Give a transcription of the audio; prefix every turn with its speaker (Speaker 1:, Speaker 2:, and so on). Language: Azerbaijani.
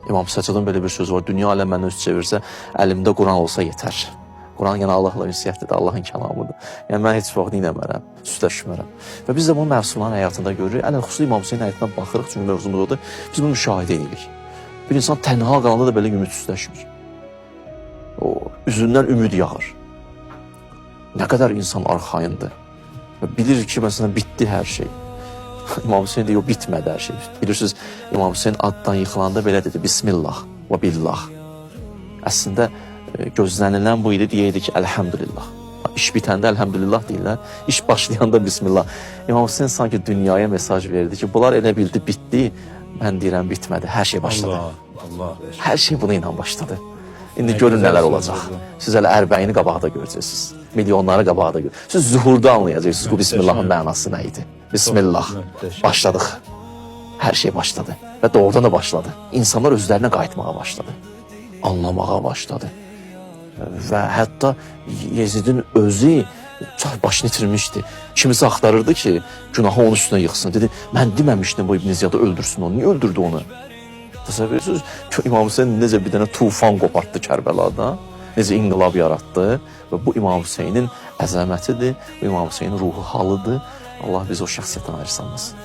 Speaker 1: İmam Səccadın belə bir sözü var. Dünya aləm məndən üz çevirsə, əlimdə Quran olsa yetər. Quran yəni Allahla ünsiyyətdir, Allahın kəlamıdır. Yəni mən heç vaxt neynəmərəm, südləşmərəm. Və biz də bunu məsumların həyatında görürük. Ələlxüsus İmam Hüseyin həyatına baxırıq, çünki mövzumuz odur. Biz bunu müşahidə edirik. Bir insan tənha qalanda da belə ümidsizləşmir. O üzündən ümid yağır. Nə qədər insan arxayındır. Və bilir ki, məsələn, bitdi hər şey. İmam Hüseyin deyir, bitmədi hər şey. Bilirsiniz, İmam Hüseyin addan yıxılanda belə dedi, Bismillah və billah. Əslində gözlənilən bu idi, deyəydi ki, əlhəmdülillah. İş bitəndə əlhəmdülillah deyirlər, iş başlayanda Bismillah. İmam Hüseyin sanki dünyaya mesaj verdi ki, bunlar elə bildi, bitdi, mən deyirəm bitmədi, hər şey başladı.
Speaker 2: Allah, Allah.
Speaker 1: Hər şey buna ilə başladı. İndi
Speaker 2: Nə
Speaker 1: görün
Speaker 2: gözəl
Speaker 1: nələr
Speaker 2: sözdür
Speaker 1: olacaq.
Speaker 2: bu.
Speaker 1: Siz hələ Ərbəyini qabaqda görəcəksiniz. Milyonları qabaqda görəcəksiniz. Siz zuhurda anlayacaqsınız bu Bismillahın mənası nə idi. Bismillah.
Speaker 2: Möhtəşəm.
Speaker 1: Başladıq. Hər şey başladı. Və doğrudan da başladı. İnsanlar özlərinə qayıtmağa başladı. Anlamağa başladı. Və hətta Yezidin özü çox başını itirmişdi. Kimisi axtarırdı ki, günahı onun üstünə yıxsın. Dedi, mən deməmişdim bu İbn Ziyadı öldürsün onu. Niyə öldürdü onu? Təsəvvür edirsiniz, İmam Hüseyin necə bir dənə tufan qopartdı Kərbəlada, necə inqilab yaratdı və bu İmam Hüseynin əzəmətidir, bu İmam Hüseynin ruhu halıdır. Allah bizi o şəxsiyyətdən ayrı salmasın.